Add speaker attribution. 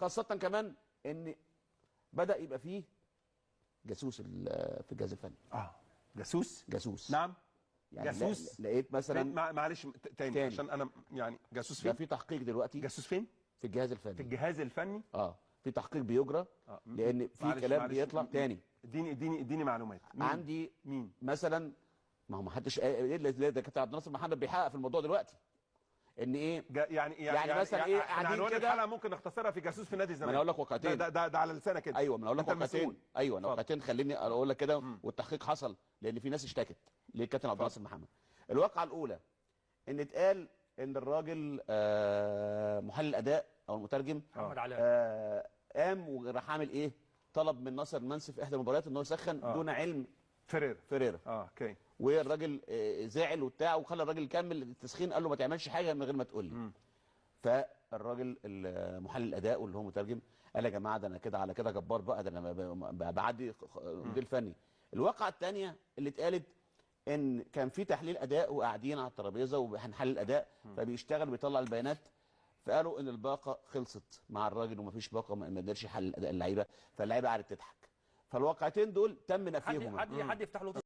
Speaker 1: خاصة كمان ان بدا يبقى فيه جاسوس في الجهاز الفني.
Speaker 2: جاسوس؟
Speaker 1: جاسوس،
Speaker 2: نعم.
Speaker 1: يعني
Speaker 2: جاسوس.
Speaker 1: لقيت مثلا،
Speaker 2: معلش تاني عشان انا يعني جاسوس فين؟
Speaker 1: ده في تحقيق دلوقتي.
Speaker 2: جاسوس فين؟
Speaker 1: في الجهاز الفني.
Speaker 2: في الجهاز الفني؟
Speaker 1: في تحقيق بيجرى، لان في كلام بيطلع تاني.
Speaker 2: اديني معلومات. مين؟
Speaker 1: عندي
Speaker 2: مين؟
Speaker 1: مثلا، ما هو ما حدش ايه اللي ده، كابتن عبد الناصر محمد بيحقق في الموضوع دلوقتي ان ايه،
Speaker 2: يعني مثلا ايه قاعدين كده. الحلقة ممكن نختصرها في جاسوس في نادي الزمالك.
Speaker 1: ما انا اقول لك واقعتين.
Speaker 2: ده على لسانك كده.
Speaker 1: ايوه، ما انا اقول لك واقعتين. ايوه، انا واقعتين، خليني اقول لك كده. والتحقيق حصل لان في ناس اشتكت للكابتن عبد الناصر محمد. الواقعة الاولى ان اتقال ان الراجل محلل اداء او المترجم
Speaker 3: محمد علاء
Speaker 1: قام وراح عامل ايه؟ طلب من ناصر منسي في احدى المباريات ان هو يسخن دون علم
Speaker 2: فيريرا. okay.
Speaker 1: والراجل زعل وبتاع، وخلى الراجل يكمل التسخين، قال له ما تعملش حاجة من غير ما تقول لي. فالراجل محلل الاداء واللي هو مترجم قال يا جماعة ده انا كده على كده جبار بقى، ده انا بعدي مدير فني. الواقعة الثانية اللي اتقالت ان كان في تحليل اداء وقاعدين على الترابيزة وهنحلل الاداء، فبيشتغل بيطلع البيانات، فقالوا ان الباقه خلصت مع الراجل ومفيش باقه، ما قدرش يحلل اداء اللعيبة، فاللعيبه قعدت تضحك. فالواقعتين دول تم نفيهم.
Speaker 3: حد يفتح له